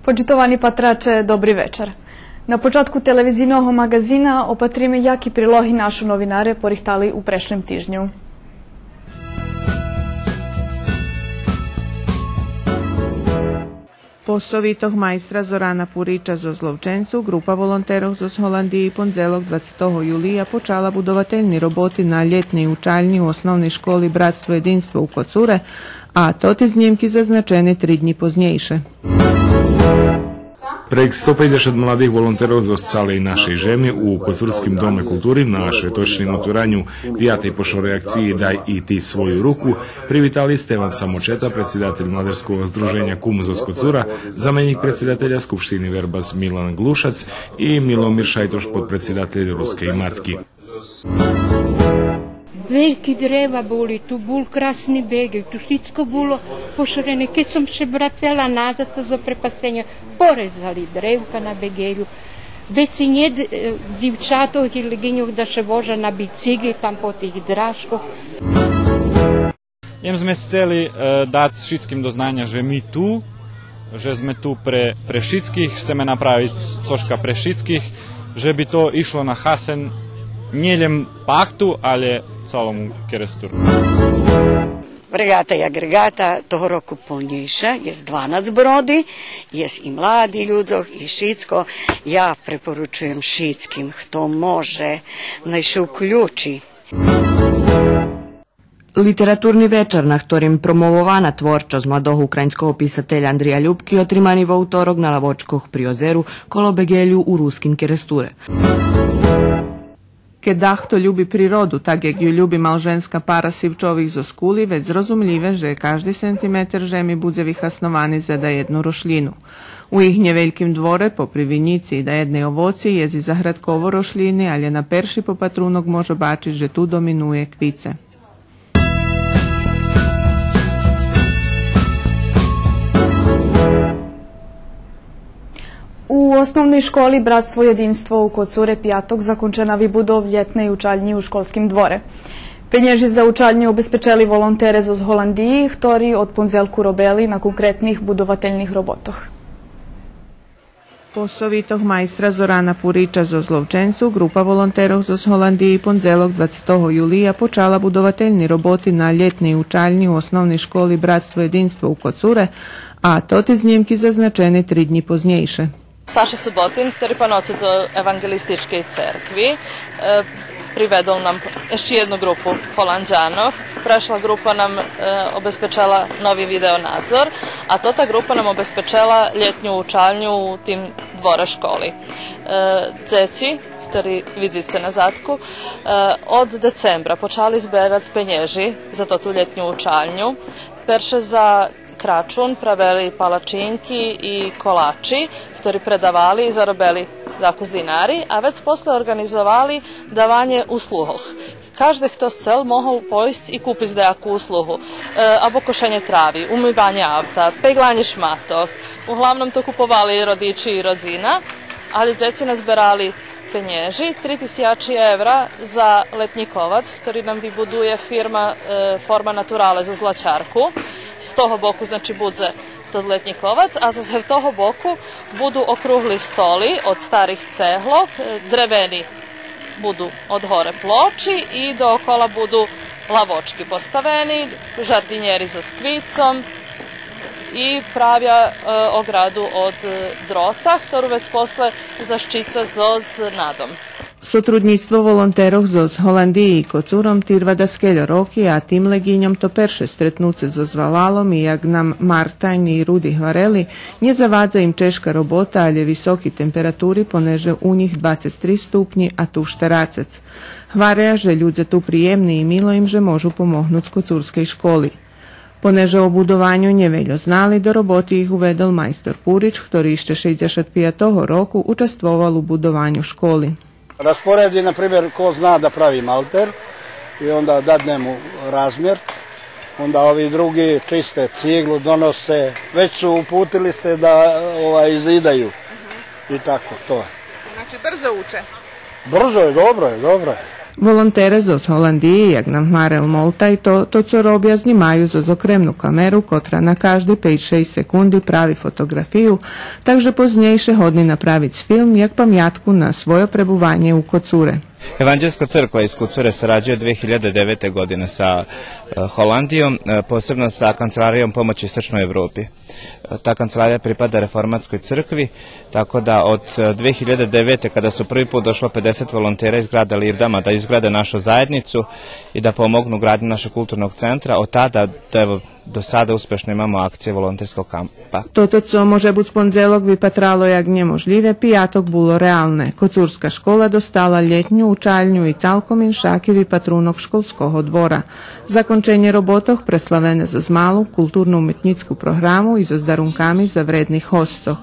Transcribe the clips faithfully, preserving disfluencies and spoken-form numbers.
Почитовани патраче, добри вечар. На початку телевизийного маґазина опатриме яки прилоги нашо новинаре порихтали у прешлим тижню. По совитох майстра Зорана Пурича зоз Ловченцу, ґрупа волонтерох зоз Голандиї пондзелок, двацетого юлия, почала будовательни роботи на лєтней учальнї у Основней школи „Братство єдинство” у Коцуре, а тоти знїмки зазначени три днї познєйше. Прейґ сто пейдзешат младих волонтерох зоз цалей нашей жеми у Коцурским доме култури на шветочним отвираню пиятей по шорей акциї „Дай и ти свою руку” привитали Стеван Самочета, предсидатель Младежского здруженя „Кум” зоз Коцура, заменїк предсидателя Скупштини Вербас Милан Ґлушац и Миломир Шайтош, подпредсидатель Рускей матки. Вельки древа були, ту бул красни беґель, ту шицко було пошорене. Кед сом ше врацела назад, то зопрепасценє порезали древка на беґелю. Вецей нєт, е, дзивчатох и леґиньох да ше вожа на бицикли там по тих дражкох. Лєм зме сцели, е, дац шицким до знаня же ми ту, же зме ту пре, пре шицких, сцеме направиц цошка пре шицких, же би то ишло на хасен нє лєм Пакту, алє цалому Керестуру. Реґата як реґата, того року полнєйша, єст дванац броди, єст и млади людзох, и шицко. Я препоручуєм шицким, хто може, най ше уключи. Литературни вечар, на хторим промовована творчосц младого українского писателя Андрия Любки, отримани во уторок на лавочкох при озеру коло беґелю у Руским Керестуре. Кед дахто люби природу, так як ю люби малженска пара Сивчових зоз Кули, вец зрозумлїве же кажди сантиметер жеми будзе вихасновани за даєдну рошлїну. У їх нєвельким дворе, попри винїци и даєдней овоци, єст и заградково рошлїни, алє на перши попатрунок може бачиц же ту доминує квице. У Основней школи „Братство єдинство” у Коцуре пияток закончена вибудов лєтней учальнї у школским дворе. Пенєжи за учальню обезпечели волонтере зоз Голандиї, хтори од пондзелку робели на конкретних будовательних роботох. По совитох майстра Зорана Пурича зоз Ловченцу, ґрупа волонтерох зоз Голандиї пондзелок, двацетого юлия, почала будовательни роботи на лєтней учальнї у Основней школи „Братство єдинство” у Коцуре, а тоти знїмки зазначени три днї познєйше. Саша Суботин, хтори паноцец зоз Еванґелистичкей церкви, е, приведол нам ище єдну ґрупу Холанджанох. Прешла ґрупа нам, е, обезпечела нови видеонадзор, а тота ґрупа нам обезпечела лєтню учальню у тим дворе школи. Е, дзеци, хтори видзице назадку, е, од децембра почали зберац пенєжи за тоту лєтню учальню. Перше за Крачун правели палачинки и колачи, хтори предавали и заробели дакус динари, а вец после орґанизовали даванє услугох. Кажди хто сцел могол пойсц и купиц даяку услугу, е, або кошенє трави, умиванє авта, пеґланє шматох. Углавном то куповали родичи и родзина, алє дзеци назберали пенєжи, три тисячи евра за летнї ковац, хтори нам вибудує фирма, е, Форма Натурале зоз Злачарку. З того боку, значи, будзе тот летнї ковац, а зоз гевтого боку буду округли столи од старих цеглох, е, древени буду од горе плочи и доокола буду лавочки поставени, жардинєри зоз квицом и правя, е, ограду од, е, дрота, хтору вец после защица зоз надом. Сотруднїцтво волонтерох зоз Голандиї и Коцуром тирва даскельо роки, а тим леґиньом то перше стретнуце зоз валалом и, як нам Мартайн и Руди гварели, нє завадза им чежка робота, алє високи температури, понеже у нїх двацец три ступнї, а ту штерацец. Гваря же людзе ту приємни и мило им же можу помогнуц коцурскей школи. Понеже о будованю нє вельо знали, до роботи их уведол майстор Пурич, хтори ище шейдзешат пиятого року участвовал у будованю школи. Распоредзи, на пример, ко зна да прави малтер, и онда дадне му размер, онда ови други чисте циглу, доносце, вец су упутили ше да, овай, изидаю. И тако, то. Значи, брзо уче? Брзо је, добро је, добро је. Волонтере зоз Голандиї, як нам гмарел Молтай, то, то цо робя, знїмаю зоз окремну камеру, котра на кажди пейц-шейсц секунди прави фотоґрафию, так же познєйше годни направиц филм як памятку на свойо пребуванє у Коцуре. Evanđelska crkva iz Kucure sarađuje dve hiljade devete godine sa, e, Holandijom, e, posebno sa Kancelarijom pomoći Istočnoj Evropi. E, ta kancelarija pripada Reformatskoj crkvi, tako da od, e, dve hiljade devete, kada su prvi put došlo pedeset volontera iz grada Lirdama da izgrade našu zajednicu i da pomognu gradnju našeg kulturnog centra, od tada, evo, do sada uspešno imamo akcije volonterskog kampa. Тото цо може буц пондзелок випатрало як нєможлїве, пияток було реалне. Коцурска школа достала лєтню учальню и цалком иншаки випатрунок школского двора. Законченє роботох преславене зоз малу културно-уметнїцку програму и зоз дарунками за вредних госцох.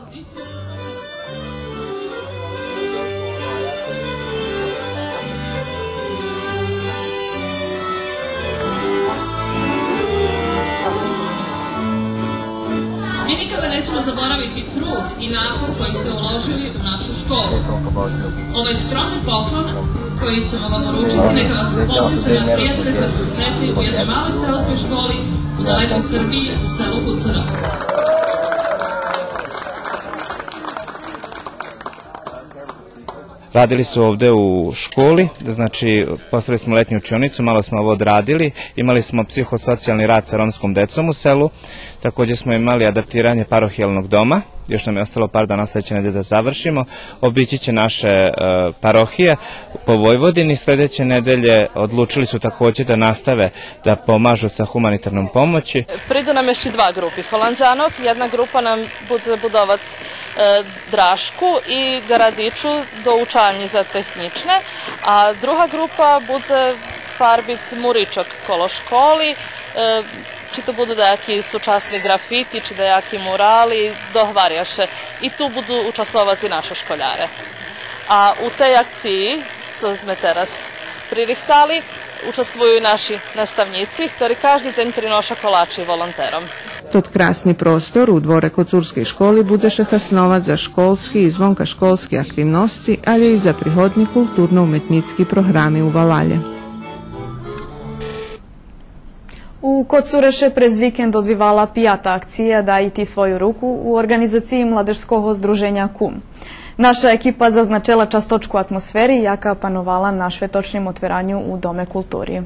Mi nikada nećemo zaboraviti trud i napor koji ste uložili u našu školu. Ovaj skromni poklon koji ćemo vam uručiti neka vas podsjeća na prijatelje koje ste sretli u jednoj maloj seoskoj školi u dalekoj Srbiji, u selu Kucura. Radili su ovde u školi, znači, postavili smo letnju učionicu, malo smo ovo odradili, imali smo psihosocijalni rad sa romskom decom u selu, takođe smo imali adaptiranje parohijalnog doma, još nam je ostalo par dana sledeće nedelje da završimo, obići će naše, e, parohije po Vojvodini, sledeće nedelje odlučili su takođe da nastave da pomažu sa humanitarnom pomoći. Приду нам ище два ґрупи Голандянох, єдна ґрупа нам будзе будовац, е, дражку и ґарадичу до учальнї за технїчне, а друга ґрупа будзе фарбиц муричок коло школи, е, чи то буду даяки сучасни ґрафити, чи даяки мурали, догваря ше. И ту буду участвовац и нашо школяре. А у тей акциї, цо зме тераз пририхтали, участвую и наши наставнїци, хтори кажди дзень приноша колачи волонтером. Тот красни простор у дворе Коцурскей школи будзе ше хасновац за школски и звонкашколски активносци, алє и за пригодни културно-уметнїцки програми у валалє. У Коцуре ше през викенд одвивала пията акция Дай и ти свою руку у орґанизациї Младежского здруженя Кум. Наша екипа зазначела часточку атмосфери яка пановала на шветочним отвераню у Доме култури.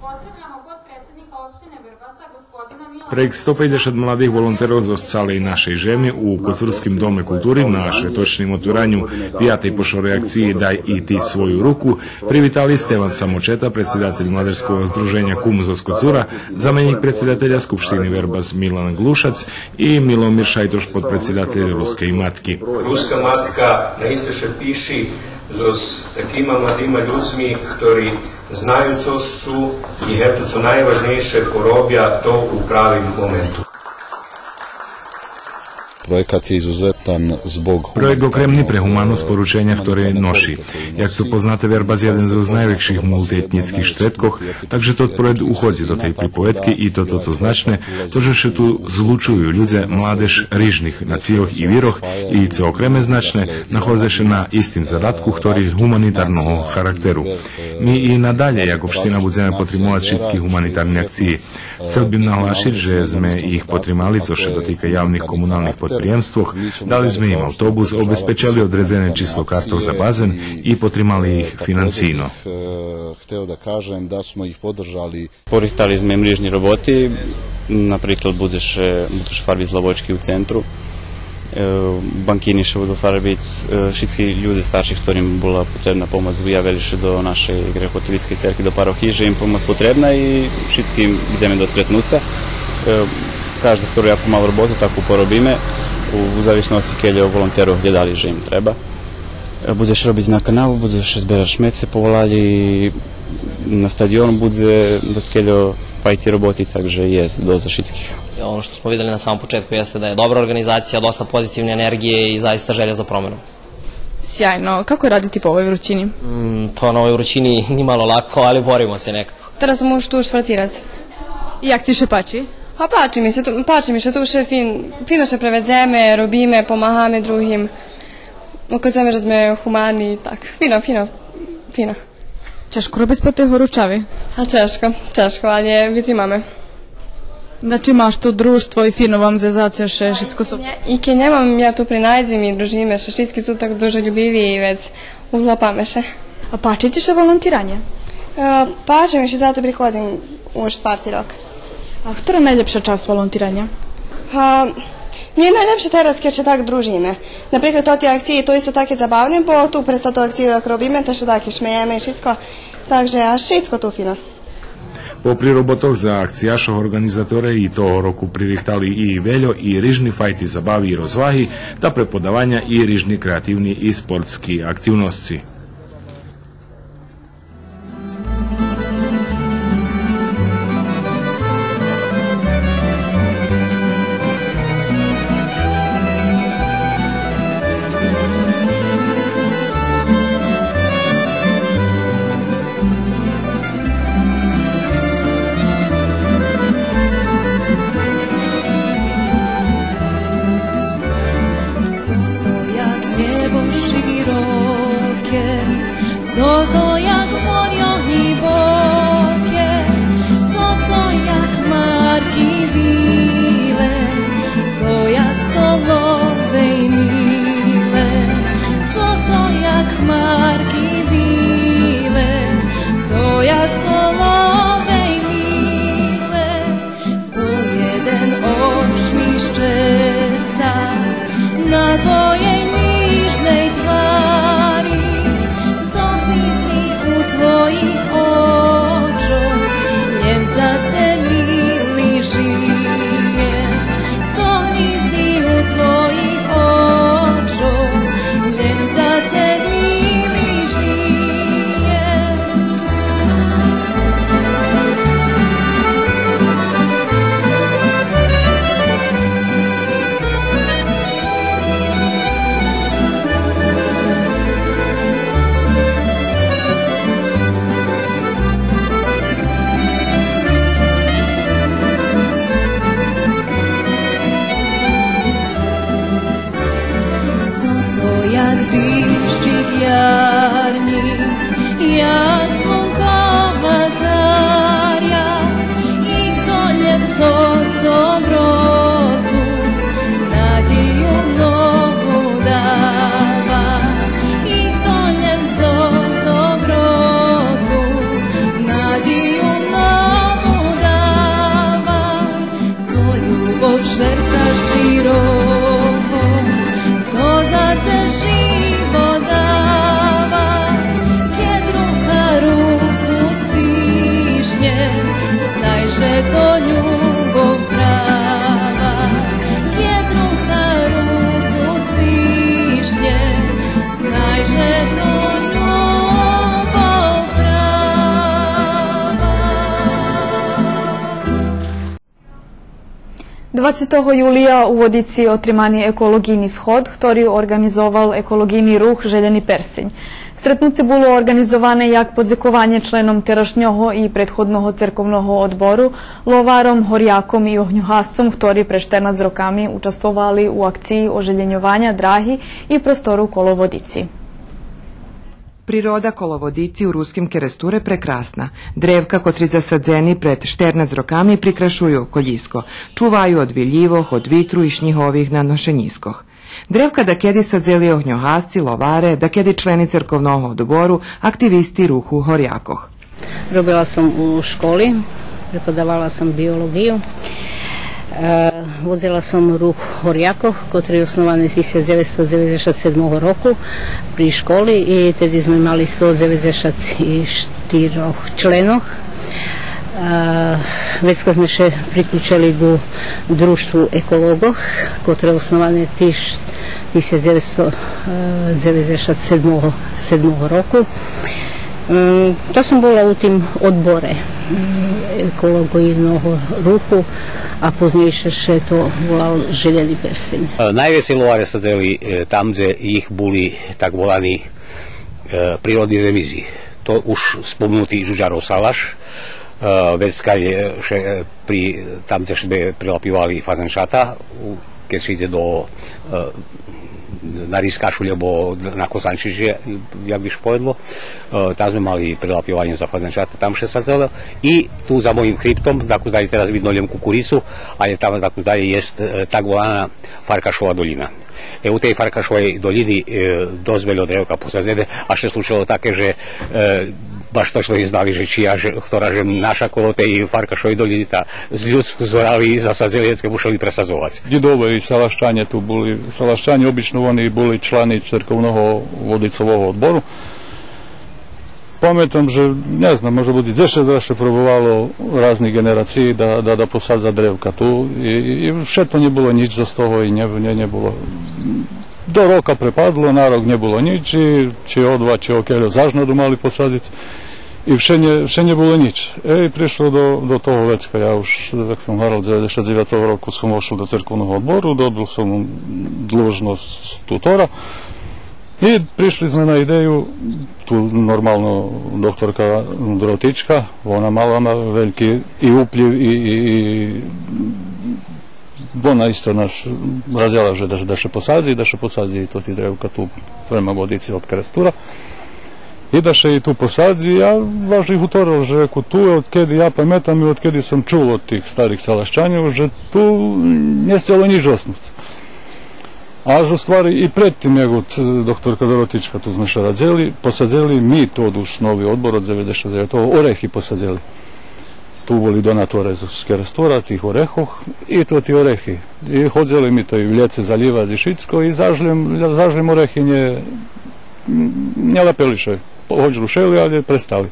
Поздравямо подпредседника општине Врбаса, господина Милана. Прейґ сто пейдзешат младих волонтерох зоз цалей нашей жеми у Коцурским доме култури на шветочним отвераню пиятей по шорей акциї Дай и ти свою руку привитали Стеван Самочета, предсидатель Младежского здруженя Кум зоз Коцура, заменїк предсидателя Скупштини Вербас Милан Глушац и Миломир Шайтош, подпредсидатель Рускей матки. Руска матка наисце ше пиши зоз такима младима людзми хтори знаю цо су и гевту цо найважнєйше поробя то у правим моменту. Проєкат је изузетан због... Проєкт окремни пре гуманосц порученя хторе ноши. Як цо познате, Вербас єден зоз найвекших мултиетнїцких штредкох, так же тот проєкт уходзи до тей приповедки и тото цо значне, то же ше ту злучую людзе, младеж рижних нацийох и вирох, и цо окреме значне, находзе ше на истим задатку, хтори гуманитарного характеру. Ми и надалєй, як општина, будземе потримовац шицки гуманитарни акциї. Сцел бим наглашиц же зме их потримали, цо ше дотика явних комуналних подприємствох, дали зме им автобус, обезпечели одредзене число картох за базен и потримали их финансийно. Хтео да кажем да смо их подржали. Порихтали зме мрижни роботи, наприклад, будзе ше, будзе ше фарбиц лавочки у центру. Е, банкини ше буду фарбиц, е, шицки людзе старши хторим була потребна помоц, виявели ше до нашей греко-католїцкей церкви, до парохиї, же им помоц потребна и шицки им идземе до стретнуца. Е, кажди хтори яку мал роботу, таку поробиме, у, у зависносци кельо волонтерох глєдали же им треба. Е, будзе ше робиц на каналу, будзе ше зберац шмеце по валалї, на стадиону будзе досц кельо файти роботи, так же єст досц за шицких. Ono što smo videli na samom početku jeste da je dobra organizacija, dosta pozitivne energije i zaista želja za promenom. Sjajno. Kako je raditi po ovoj vrućini? Mm, pa na ovoj vrućini nimalo lako, ali borimo se nekako. Teraz som už tu štvrti raz. Jak ci ше пачи? Pa pači mi se tu, pači mi ше tu, ше fin, fino ше prevezeme, robime, pomagame drugim, ukazujeme же зме humani, tak. Fino, fino, fino. Чежко робиц по тей горучави? А чежко, чежко, але витримаме. Значи, маш ту дружтво и фино вам зе зацеше, шицко супер. И кед нємам, я ту принайдзим и дружиме ше, шицки су так дуже любиви и вец уклопаме ше. А пачи ци ше волонтиранє? Е, пачи ми ше, зато приходзим уж штварти рок. А котра найлєпша часц волонтираня? А, мнє найлєпше тераз, кед ше так дружиме. Наприклад, тоти акциї, то исто таке забавне, бо ту през тоту акцию як робиме, та ше так и шмеєме и шицко. Так же, а шицко ту фино. Попри роботох за акцияшох, орґанизаторе и того року пририхтали и вельо и рижни файти забави и розваги, та преподаваня и рижни креативни и спортски активносци. Цо то як нєбо широке, цо то як морьо глибоке, цо то як хмарки биле, цо як соловей миле, цо то як хмарки биле, цо як соловей миле. То єден ошмих щестя на твоєй нїжней твари, то гнїзди у твоїх очох, лєм за це, милий, жиєм. То гнїзди у твоїх очох, лєм за це, милий, жиєм. Цо то як дижджик ярни, як слункова заря, и хто лєм зоз доброту надїю нову дава, и хто лєм зоз доброту надїю нову дава. То любов шерца щирого, цо за це живот дава. Кед рука руку стишнє, знай же то любов права. Кед рука руку стишнє, знай же то любов права. Двацетого юлия у Водици отримани еколоґийни сход, хтори орґанизовал еколоґийни рух Желєни персень. Стретнуце було орґанизоване як подзекованє членом терашнього и предходного церковного одбору, ловаром, горяком и огньогасцом, хтори пред штернац роками участвовали у акциї ожелєньованя драги и простору коло Водици. Природа коло Водици у Руским Керестуре прекрасна. Древка котри засадзени пред штернац роками прикрашую околїско, чуваю од вилївох, од витру и шнїгових наношенїскох. Древка дакеди садзели огньогасци, ловаре, дакеди члени церковного одбору, активисти руху горякох. Робела сом у школи, преподавала сом биолоґию. Е, водзела сом рух горякох, котри основани тисяч дзевецсто дзеведзешат седмого року при школи и теди зме мали сто дзеведзешат и штирох членох. Е, вецка зме ше приключели ґу Дружтву еколоґох, котре основане тиж тисяч дзевецсто дзеведзешат седмого, седмого року. М, та сом була у тим одборе, м, еколоґийного руху, а познєйше ше то волал Желєни персень. Е, найвецей ловаре садзели, е, там дзе їх були так волани, е, природни ремизи. То уж спомнути Жуджаров салаш, е, вецка, е, ше, е, при, там дзе ше прилапивали фазенчата, у кед ше идзе до, е, на Рискашу, лєбо на Косанчич, як би ше поведло, е, там зме мали прелапйованє за фазенчата, там ше садзело. И ту за моїм хрибтом, так далєй, тераз видно лєм кукурицу, але там так далєй єст, е, так волана Фаркашова долїна. Е, у тей Фаркашовей долїни, е, досц вельо древка посадзене, а ше случело таке, же, е, баш точно нє знали, же чия, же, хтора же наша коло тей Фаркашовей долїни, та з Людску зорали и засадзели, вецка мушели пресадзовац. Дїдове и Салашчане ту були. Салашчане обично вони були члани церковного водицового одбору. Паметам же, нє знам, може буц дзешец раз ше пробовало разни ґенерациї да, да, да посадза древка ту и, и вше то нє було нїч зоз того и нє, нє, нє було. До рока препадло, на рок нє було нїч и чи о два, чи о кельо заш наду мали посадзиц. И вше нє, вше нє було нїч. Е, и пришло до, до того вецка. Я уж, як сом гварел, дзеведзешат дзевятого року сом вошол до церковного одбору, добил сом длужносц тутора. И пришли зме на идею, ту нормално докторка Доротичка, вона мала на вельки и уплїв и, и, и вона исто нас радзела же да, да ше посадзи, да ше посадзи и тоти древка ту према водици од Керестура. И да ше и ту посадзи, я баш и гуторел же, реку, ту, одкеди я паметам и одкеди сом чул од тих старих Салашчанох, же ту нє сцело нїч зоснуц. Аж у ствари и пред тим, як от, е, докторка Доротичка, ту зме ше радзели, посадзели ми тот уж нови одбор од дзеведзешат дзевятого, орехи посадзели. Ту були донаторе з, з Керестура, тих орехох, и тоти орехи. И ходзели ми то и в лєце залївац и шицко, и заш лєм, заш лєм орехи нє, нє лапели ше. Гоч рушели, але престали.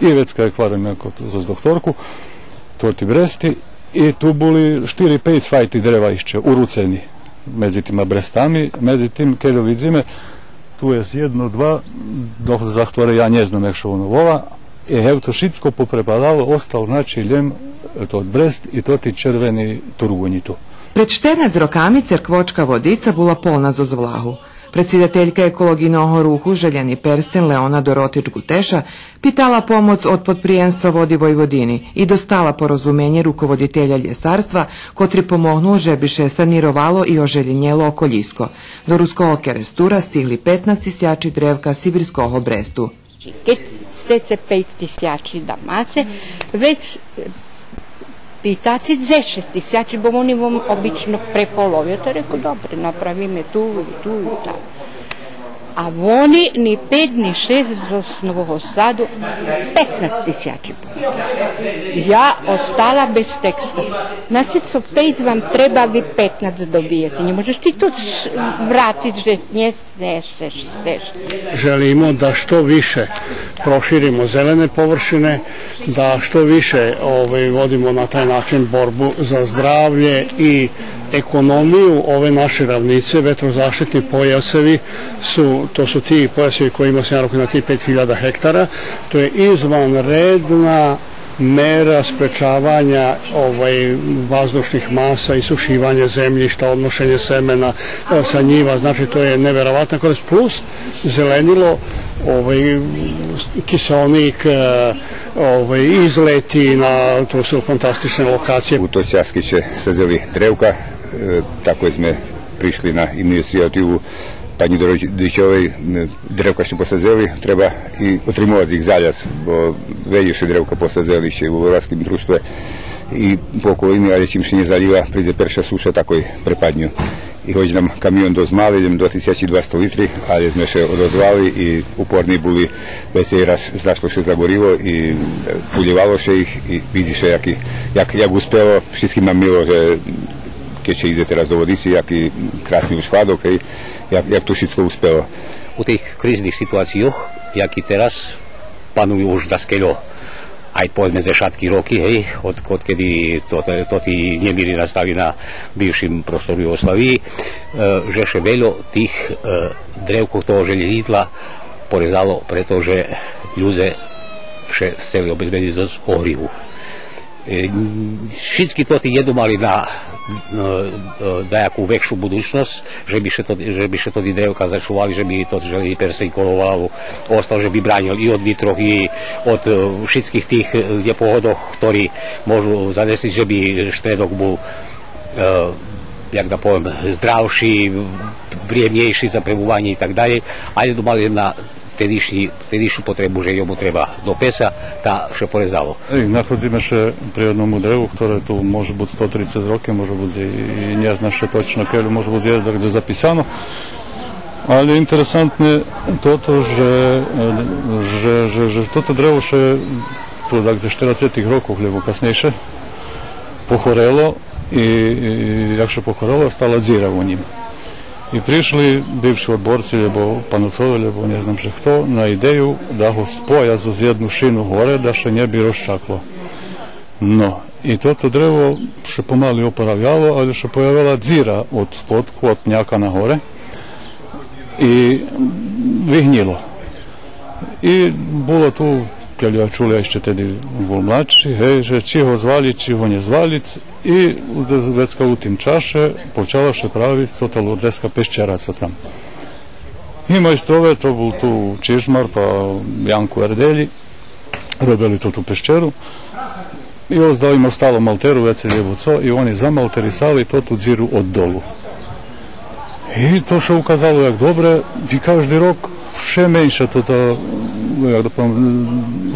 И вецка, як гварим, як от, зоз докторку, тоти брести, и ту були штири-пейц файти древа ище уруцени медзи тима брестами, медзи тим, кельо видзиме, ту єст єдно, два, до-, за хторе я нє знам як ше воно вола, и гевто шицко попрепадало, остал, значи, лєм тот брест и тоти червени турґунї ту. Пред штернац роками церквочка водица була полна зоз влагу. Предсидателька Еколоґийного руху Желєни персцен Леона Доротич Гутеша питала помоц од подприємства Води Войводини и достала порозуменє руководителя лєсарства, котри помогнул же би ше санировало и ожелєнєло околїско. До Руского Керестура сцигли петнац тисячи древка сибирского бресту. Кед сцеце пейц тисячи да маце, вец, е, питаце дзешец тисячи, бо вони вам обично преполовя. То реку, добре, направиме ту и ту и там. А вони ни пет, ни шейсц зоз Нового Саду петнац тисячи. Я остала без текста. Значи, цо пейц вам треба, ви петнац добиєце. Нє можеш ти ту врациц же нє Сцеш, сцеш, сцеш. Želimo da što više proširimo zelene površine, da što više, ovaj, vodimo na taj način borbu za zdravlje i ekonomiju ove naše ravnice. Vetrozaštitni pojasevi su, to su ti pojasevi koji ima se na tih pet hiljada hektara. To je izvanredna mera sprečavanja, ovaj, vazdušnih masa, isušivanja zemljišta, odnošenje semena, e, sa njiva, znači, to je neverovatna korist, plus zelenilo, ovaj, kiseonik, e, ovaj, izleti na, to su fantastične lokacije. У тот час кед ше садзели древка, е, так зме пришли на инициятиву панї Доротичовей, е, древка што посадзели, треба и отримовац их, заляц, бо вельо ше древка посадзели ище у Войводским дружтве и по околини, але чим ше нє залїва, придзе перша суша, такой препадню. И гоч нам камион досц мали, лєм два тисячи двасто литри, але зме ше одозвали и упорни були, вецей раз знашло ше, загорило и, е, полївало ше их и видзи ше як, як, як успело. Шицким нам мило же кед ше идзе тераз до Водици, яки красни уж хладок, гей, як, як то шицко успело. У тих кризних ситуацийох, яки тераз паную уж даскельо, ай поведзме дзешатки роки, гей, од, одкеди то, то, тоти нємири настали на бившим простору Югославиї, е, же ше вельо тих, е, древкох того желєнїдла порезало, прето же людзе ше сцели обезбедзиц од огрїву. Е, шицки тоти єдно мали на, е, е, даяку векшу будучносц, же би ше то, же би ше тоти древка зачували, же би тот желєни персцень коло валу остал, же би бранїл и од витрох, и од, е, шицких тих, е, нєпогодох, хтори можу занесиц, же би штредок бул, е, як да повем, здравши, приємнєйши за пребуванє и так далєй, але думали на тедишнї, тедишню потребу же йому треба до песа, та ше порезало. Ей, находзиме ше при єдному древу, хторе ту може буц сто трицец роки, може буц и, и нє зна ше точно кельо, може буц єст дагде записано. Але интересантне тото же, же, же, же тото древо ше ту дагде штерацетих рокох, лєбо каснєйше, похорело и, и як ше похорело, стала дзира у нїм. И пришли бивши одборци, лєбо паноцови, лєбо нє знам же хто, на идею да го споя зоз єдну шину горе, да ше нє би розчакло. Но, и тото древо ше помали опоравяло, але ше появела дзира од сподку, од няка нагоре, и вигнїло. И було ту, кельо я чул, я ище теди бул младши, гей, же чи го звалїц, чи го нє звалїц, и вецка у тим чаше почала ше правиц тота Лурдеска пещера, цо там. И майстрове, то бул ту Чижмар, па Янко Ерделї, робели тоту пещеру. И оздо им остало малтеру вецей лєбо цо, и вони замалтерисали тоту дзиру од долу. И то ше указало як добре, и кажди рок вше менше тота, як да повем,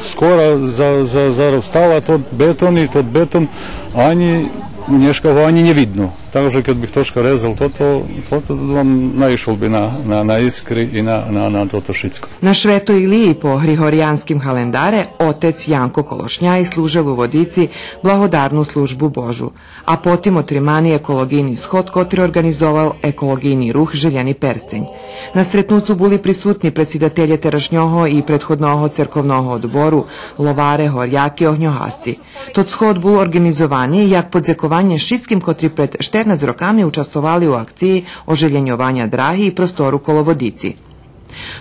скора за, за, заростала тот бетон и тот бетон анї нєшка го анї нє видно. Так же кед би хтошка резал тото, тото, вам наишол би на, на, на искри и на, на, на тото шицко. На Шветой Илиї по григориянским галендаре отец Янко Колошняй служел у Водици благодарну Службу Божу, а потим отримани еколоґийни сход котри орґанизовал еколоґийни рух Желєни персцень. На стретнуцу були присутни предсидателє терашнього и предходного церковного одбору, ловаре, горяки, огньогасци. Тот сход бул орґанизовани як подзекованє шицким котри пред штернац роками участвовали у акциї ожелєньованя драги и простору коло Водици.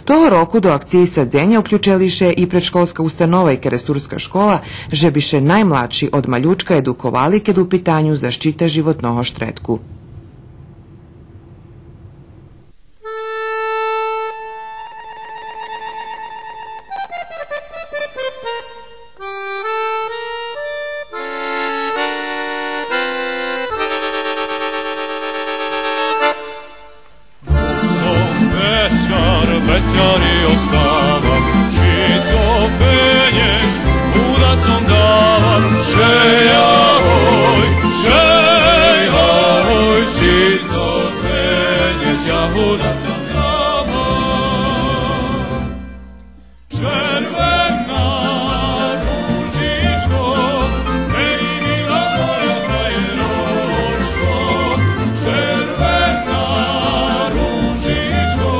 Того року до акциї садзеня уключели ше и предшколска установа и керестурска школа, же би ше наймладши од малючка едуковали кед у питаню защита животного штредку. Сом печар, печари остава, шицко пенєж худацом дава, шей агой, шей агой, шицко пенєж я худацом дава. Червена ружичко, гей, мила моя фраєрочко, червена ружичко,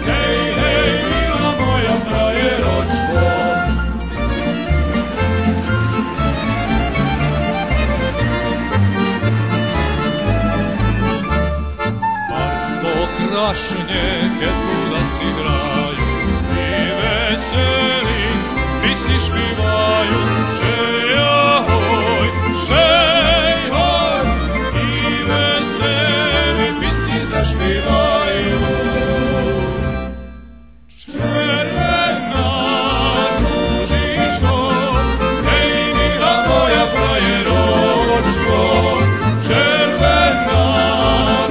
гей, гей, мила моя фраєрочко. Барз то крашнє, кед худаци граю, и весели писнї шпиваю, шей агой, шей гой, и весели писнї зашпиваю. Червена ружичко, гей, мила моя фраєрочко, червена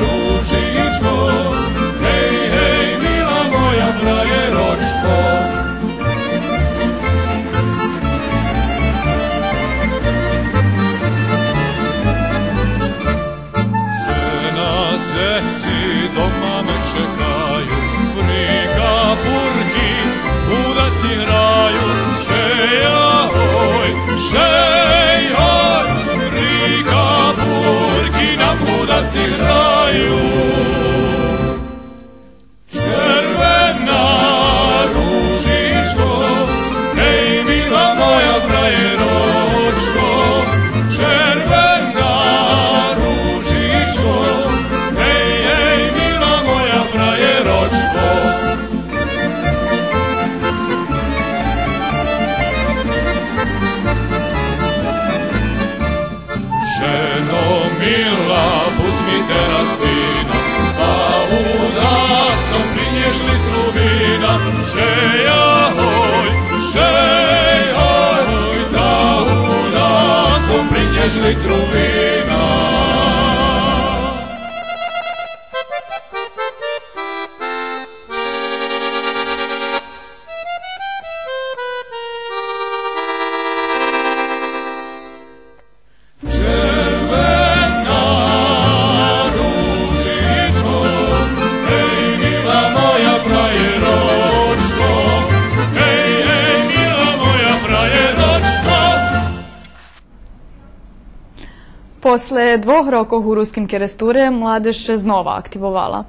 ружичко, гей, гей, мила моя фраєрочко. Жена, дзеци дома ме чекаю, при капурки худаци граю, шей агой, шей гой, при капурки нам худаци граю. Червена ружичко, гей, мила моя фраєрочко, червена ружичко, гей, гей, мила моя фраєрочко. Жено мила, будз ми тераз фина, а худацом принєж литру вина. Шей агой, шей агой, та худацом принєж литру вина. После двох рокох у Руским Керестуре младеж ше знова активовала.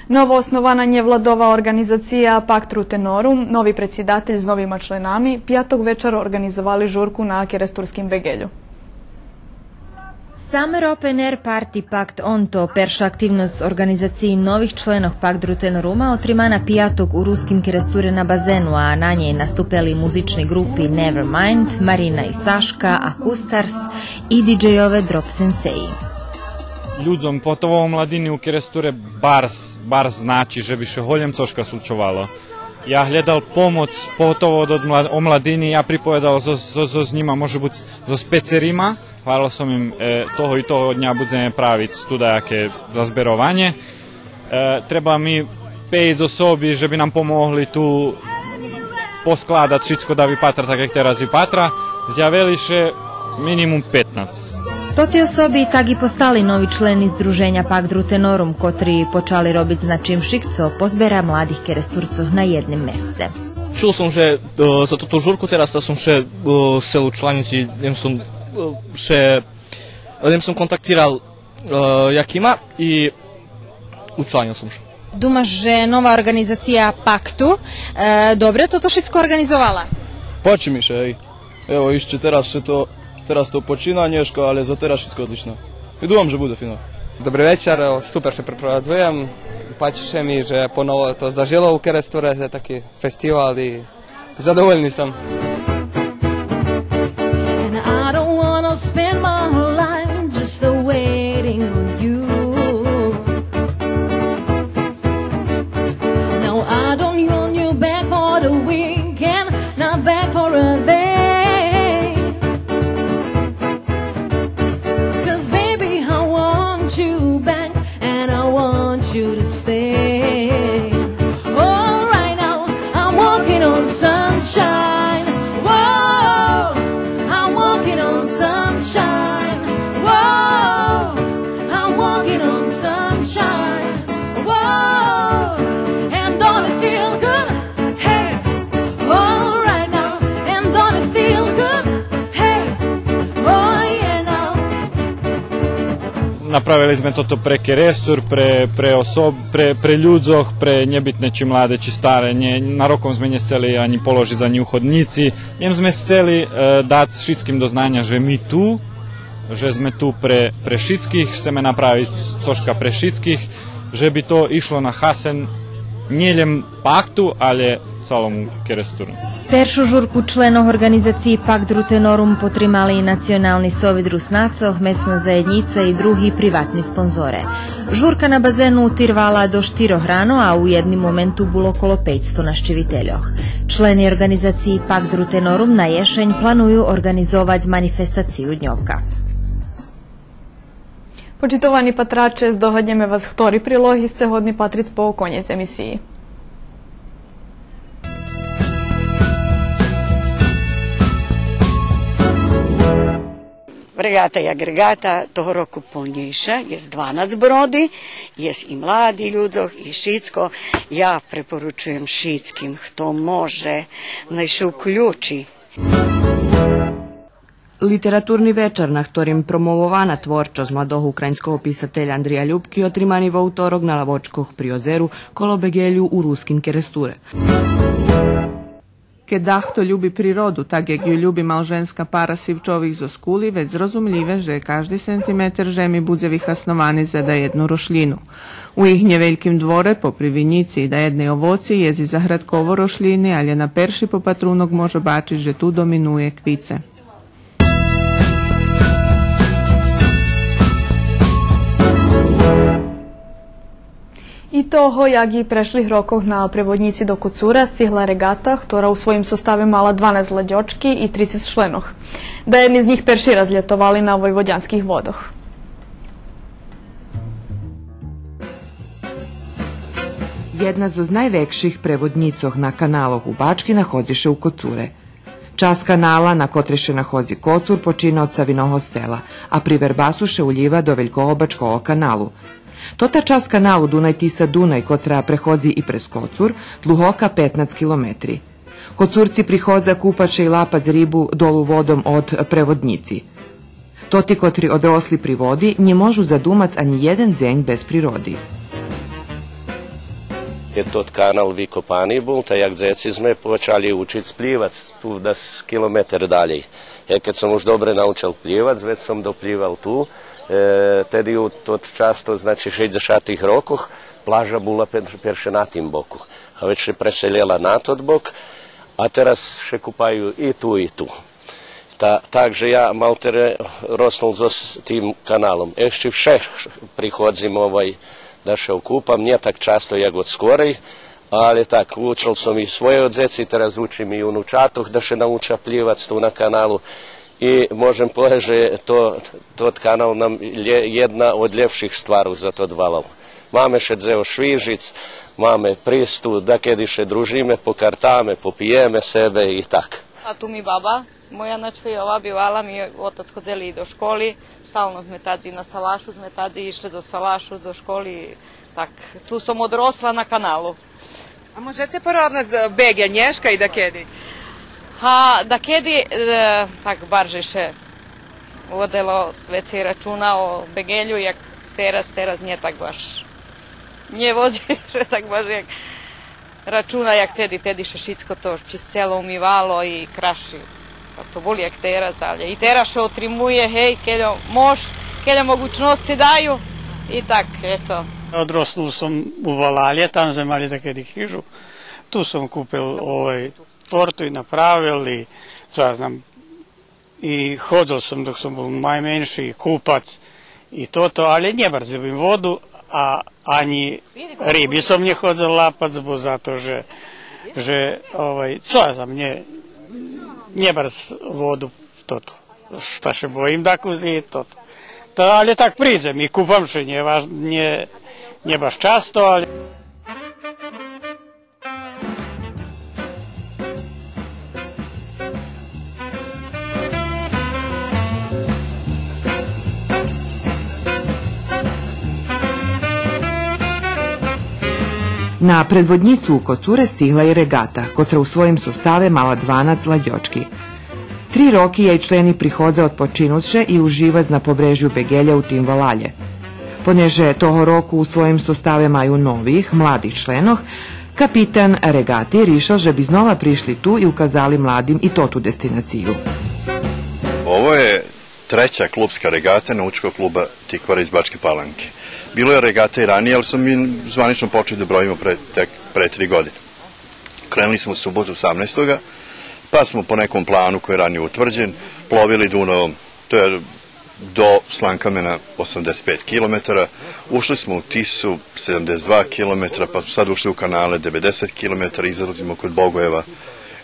Новооснована нєвладова орґанизация Пакт Рутенорум, нови предсидатель з новима членами, пияток вечар орґанизовали журку на керестурским беґелю. Summer Open Air Party Пакт Онто, перша активносц орґанизациї нових членох Пакт Рутенорума, отримана пияток у Руским Керестуре на базену, а на нєй наступели музични ґрупи Nevermind, Марина и Сашка, Акустарс и диджейове Drop Sensei. Людзом, поготово омладини у Керестуре, барз, барз значи же би ше голєм цошка случовало. Я глєдал помоц, поготово од мла-, омладини, я приповедал зоз, зоз, зоз нїма, може буц зоз пецерима, гварел сом им, е, того и того дня будземе правиц ту даяке зазберованє. Е, треба ми пейц особи же би нам помогли ту поскладац шицко да випатра так як тераз випатра. Зявели ше минимум петнац. Тоти особи так и постали нови члени Здруженя Пакт Рутенорум, котри почали робиц на чимшик цо позбера младих Керестурцох на єдним месце. Чул сом же, е, за тоту журку тераз, та сом ше, е, сцел учланїц и лєм сом, е, ше, лєм сом контактирал, е, якима и учланїл сом ше. Думаш же нова орґанизация Пакту, е, добре тото шицко орґанизовала? Пачи ми ше, гей. Ево, ище тераз ше то, тераз то почина нєшка, але за тераз шицко одлично. И думам же будзе фино. Добри вечар, ево, супер ше препровадзуєм. Пачи ше ми же поново то зажило у Керестуре, же таки фестивал и задовольни сом. And I don't wanna spend my life just waiting on you. No, I don't want you back for the weekend, not back for a day. 'Cause baby, I want you back. And I want you to stay. All right now, I'm walking on sunshine. Whoa, I'm walking on sunshine. Whoa, I'm walking on sunshine. Whoa, and don't it feel good? Hey, all right now, and don't it feel good? Hey, oh yeah now. Направели зме тото пре Керестур, пре, пре особ-, пре, пре людзох, пре нєбитне чи младе, чи старе, нє, нароком зме нє сцели анї положиц анї уходнїци. Лєм зме сцели, е, дац шицким до знаня же ми ту, же зме ту пре, пре шицких, сцеме направиц цошка пре шицких, же би то ишло на хасен нє лєм Пакту, але цалому Керестуру. Першу журку членох орґанизациї Пакт Рутенорум потримали и Национални совит Руснацох, Месна заєднїца и други приватни спонзоре. Журка на базену тирвала до штирох рано, а у єдним моменту було коло пейцсто нащивительох. Члени орґанизациї Пакт Рутенорум на єшень планую орґанизовац манифестацию дньовка. Почитовани патраче, здогаднєме вас хтори прилоги сце годни патриц по конєц емисиї. Реґата як реґата, того року полнєйша, єст дванац броди, єст и млади людзох, и шицко. Я препоручуєм шицким, хто може, най ше уключи. Литературни вечар, на хторим промовована творчосц младого українского писателя Андрия Любки, отримани во уторок на лавочкох при озеру коло беґелю у Руским Керестуре. Кед дахто люби природу, так як ю люби малженска пара Сивчових зоз Кули, вец зрозумлїве же кажди сентиметер жеми будзе вихасновани за даєдну рошлїну. У їх нєвельким дворе, попри винїци и даєдней овоци, єст и заградково рошлїни, але на перши попатрунок може бачиц же ту доминує квице. И того, як и прешлих рокох на преводнїци до Коцура сцигла реґата, хтора у своїм составе мала дванац ладьочки и трицец членох. Даєдни з нїх перши раз лєтовали на войводянских водох. Єдна зоз найвекших преводнїцох на каналох у Бачки находзи ше у Коцуре. Часц канала на котрей ше находзи Коцур почина од Савиного Села, а при Вербасу ше улїва до Велького бачкого каналу. Тота часц каналу Дунай-Тиса-Дунай, котра преходзи и през Коцур, длугока петнац километри. Коцурци приходза купац ше и лапац рибу долу водом од Преводнїци. Тоти котри одросли при води нє можу задумац анї єден дзень без природи. Кед тот канал викопани бул, та як дзеци зме почали учиц плївац ту дас километер далєй. Е, кед сом уж добре научел плївац, вец сом доплївал ту. Е, теди у тот час, то значи шейдзешатих рокох, плажа була пер-, перше на тим боку. А вец ше преселєла на тот бок, а тераз ше купаю и ту, и ту. Та, так же я малтере роснул зоз тим каналом. Ещи вше приходзим, овай, да ше окупам, нє так часто як одскорей, але так, учел сом и своє дзеци, тераз учим и унучатох да ше науча плївац ту на каналу. И можем повесц же то, тот канал нам є, єдна од лєпших стварох за тот валал. Маме ше дзе ошвижиц, маме приступ, дакеди ше дружиме, покартаме, попиєме себе и так. А ту ми баба моя начхайова бивала, ми отац ходзели и до школи, стално зме тадзи на салашу, зме тадзи ишле до салашу, до школи, так, ту сом одросла на каналу. А можеце порадзиц Беґель нєшка и дакеди? Га, дакеди, е, так баржей ше водело вецей рачуна о Беґелю, як тераз, тераз нє так баш. Нє водзи ше так баш як рачуна як теди, теди ше шицко то чисцело, умивало и краши. А то були як тераз, але и тераз ше отримує, гей, кельо мож, кельо могучносци даю. И так, ето. Одроснул сом у Валалє, там зме мали дакеди хижу. Ту сом купел, овай, торту и направел и, цо я знам, и ходзел сом док сом бул майменши купац и тото, але нє барз любим воду, а анї риби сом нє ходзел лапац, бо зато же, же, овай, цо я знам, нє, нє барз воду тото. Шта ше боїм дакус и тото. Та, але так придзем и купам ше, нє важ-, нє, нє баш часто, але На Предводнїцу у Коцуре сцигла и реґата, котра у своїм составе мала дванац ладьочки. Три роки єй члени приходза одпочинуц ше и уживац на побрежю Беґеля у тим валалє. Понеже того року у своїм составе маю нових, младих членох, капитан реґати ришел же би знова пришли ту и указали младим и тоту дестинацию. Ovo je treća klubska regata Naučkog kluba Tikvara iz Bačke Palanke. Bilo je regata i ranije, ali smo mi zvanično počeli da brojimo pre, tek pre tri godine. Krenuli smo u subotu osamnaestoga, pa smo po nekom planu koji je ranije utvrđen plovili Dunavom, to je do Slankamena osamdeset pet kilometara, ušli smo u Tisu sedamdeset dva kilometra, pa smo sad ušli u kanale devedeset kilometara, izlazimo kod Bogojeva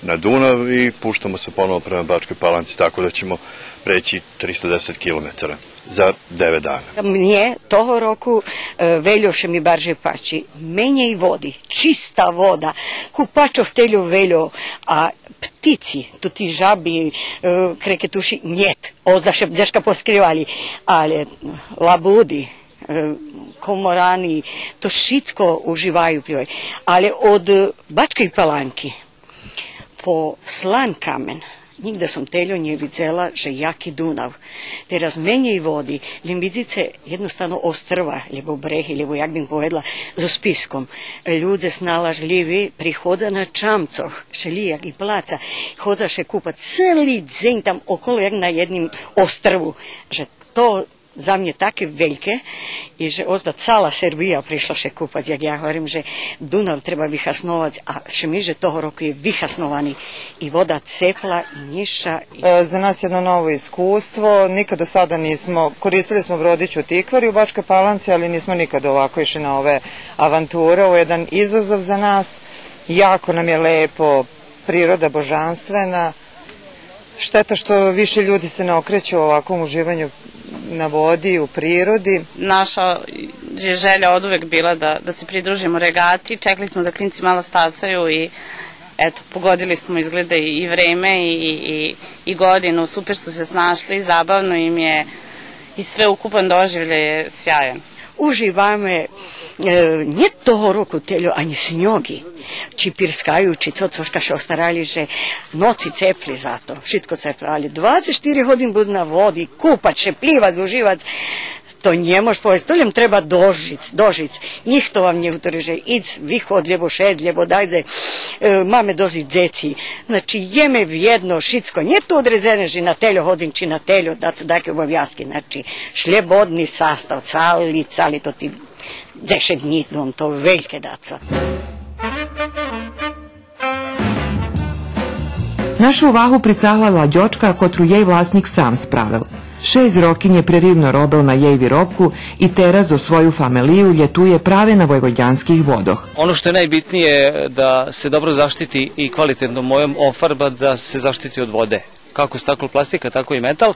na Dunav i puštamo se ponovo prema Bačkoj Palanci, tako da ćemo preći tristo deset kilometara za devet dana. Мнє того року, е, вельо ше ми барже пачи. Менєй води, чиста вода, купачох тельо вельо, а птици, ту ти жаби, е, крекетуши, нєт. Озда ше днєшка поскривали, але лабуди, е, коморани, то шицко уживаю плївац. Але од Бачкей Паланки по Слан Камен нїґда сом тельо нє видзела же яки Дунав. Тераз менєй води, лєм видзице єдноставно острва, лєбо бреги, лєбо як бим поведла, зоз писком. Людзе сналажлїви, приходза на чамцох, шелїяк и плаца, ходза ше купац цели дзень там около, як на єдним острву. Же то за мнє таке вельке, и же озда цала Сербия пришла ше купац, як я говорим же Дунав треба вихасновац, а ше ми же того року є вихасновани и вода цепла и нїзша. E, za nas jedno novo iskustvo, nikad do sada nismo, koristili smo brodić u Tikvari u Bačkoj Palanci, ali nismo nikad ovako išli na ove avanture. Ovo je jedan izazov za nas, jako nam je lepo, priroda božanstvena. Šteta što više ljudi se ne okreću ovakvom uživanju na vodi, u prirodi. Naša je želja oduvek bila da, da se pridružimo regati. Čekali smo da klinci malo stasaju i, eto, pogodili smo izgleda i, i vreme i, i, i godinu. Super su se snašli, zabavno im je i sveukupan doživljaj je sjajan. Уживаме Е, нє того року тельо анї сньоґи, чи пирскаю, чи цо, цошка ше остарали же ноци цепли за то, шицко цепли, але двацец штири години буду на води, купац ше, плївац, уживац, то нє мож повесц, то лєм треба дожиц, дожиц. Нїхто вам нє гутори же идз виход, лєбо шед, лєбо дайдзе, е, маме досц дзеци. Значи, єме вєдно шицко, нє то одредзене же на тельо годзин чи на тельо, да, даки обовязки, значи, шлєбодни састав, цали, цали тоти дзешец днї, но, то вельке дацо. Нашу увагу прицагла ладьочка, котру єй власнїк сам справел. Шейсц роки нєпреривно робел на єй виробку и тераз зоз свою фамелию лєтує праве на войводянских водох. Ono što je najbitnije, da se dobro zaštiti i kvalitetnom bojom ofarba, da se zaštiti od vode. Kako staklo, plastika, tako i metal.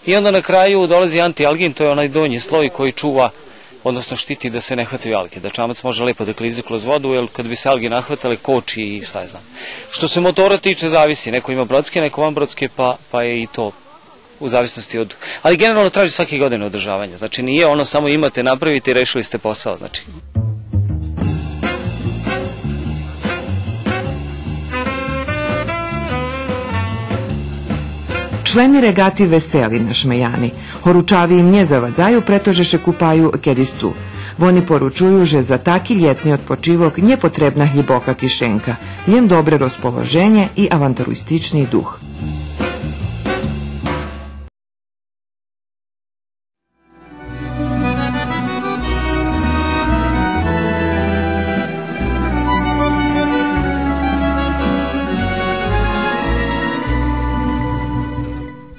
I onda na kraju dolazi antialgin, to je onaj donji sloj koji čuva, odnosno štiti da se ne hvataju alge, da čamac može lepo da klizi kroz vodu, jer kad bi se alge nahvatale, koči i šta ja znam. Što se motora tiče, zavisi, neko ima brodske, neko van brodske, pa, pa je i to u zavisnosti od, ali generalno traži svake godine održavanje, znači nije ono samo imate, napravite i rešili ste posao, znači. Члени реґати весели, нашмеяни. Горучави им нє завадзаю, прето же ше купаю кеди сцу. Вони поручую же за таки лєтни одпочивок нє потребна глїбока кишенка, лєм добре розположенє и авантуристични дух.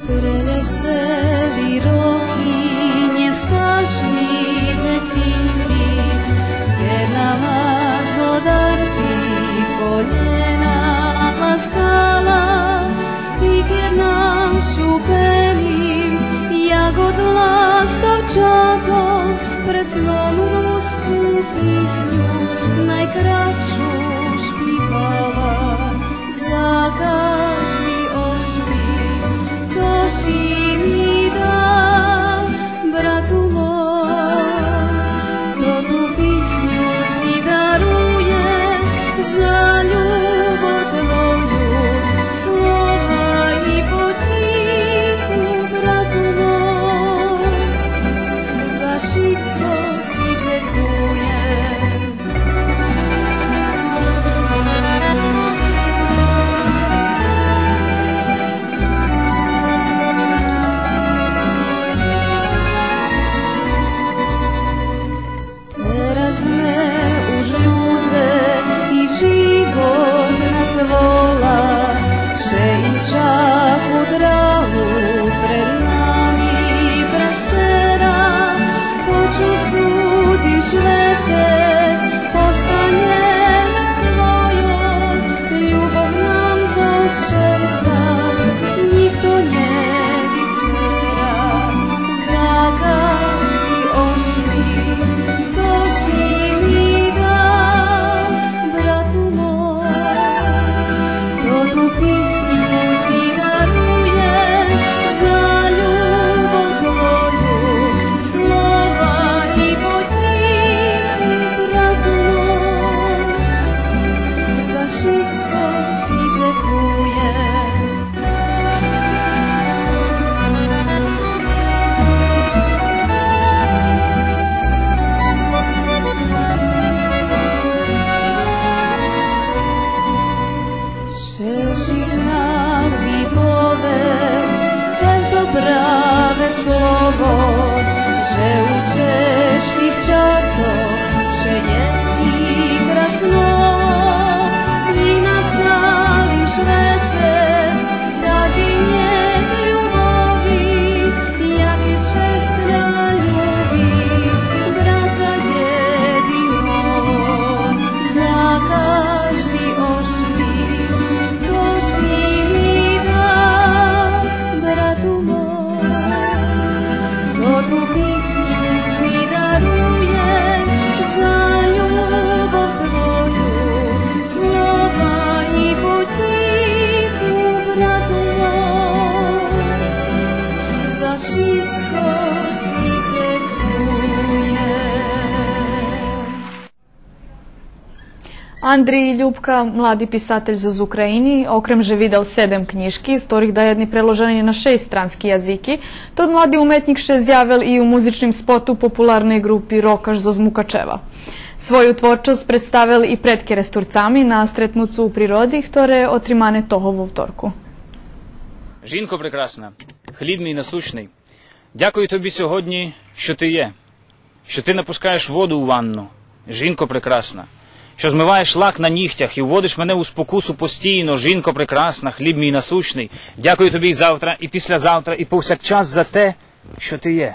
Прелєцели роки, нєсташни дзецински, кед нам мац од дарки колєна ласкала, и кед нам щупеним, як од ластавчатох, пред сном руску писню найкрасшу шпивала. За кажди ошмих, цо ши ми дал, брату мой, то ту писню ци даруєм за любов твою, слова и потїху, брату мой, за шицко ци дзекуєм. Тераз зме уж людзе и живот нас вола, вше иншаку драгу пред нами пресцера. Хоч у цудзим швеце останєме свойо, любов нам зоз шерца нїхто нє висера. За кажди ошмих, цо ши ми дал, брату мой, то ту писню ци даруєм за любов твою, слова и потїху, брату мой, за шицко ци дзекуєм. Ше ши знал виповесц, хем то праве слово, же у чежких часох вше єст и красно, и на цалим швеце таки нєт любови, як чест на любви брата єдиного. За кажди ошмих, цо ши ми дал, брату мой, то ту писню ци даруєм Андрий Любка, млади писатель зоз України, окрем же видал седем кнїжки, з хторих даєдни преложени на шейсц странски язики, тот млади уметнїк ше зявел и у музичним споту популарней ґрупи Рокаш зоз Мукачева. Свою творчосц представел и пред Керестурцами на стретнуцу у природи, хторе отримане того вовторку. Жінко прекрасна, хліб мій насущний, дякую тобі сьогодні, що ти є, що ти напускаєш воду у ванну, жінко прекрасна, що змиваєш лак на нігтях і вводиш мене у спокусу постійно, жінко прекрасна, хліб мій насущний. Дякую тобі і завтра, і післязавтра, і повсякчас за те, що ти є.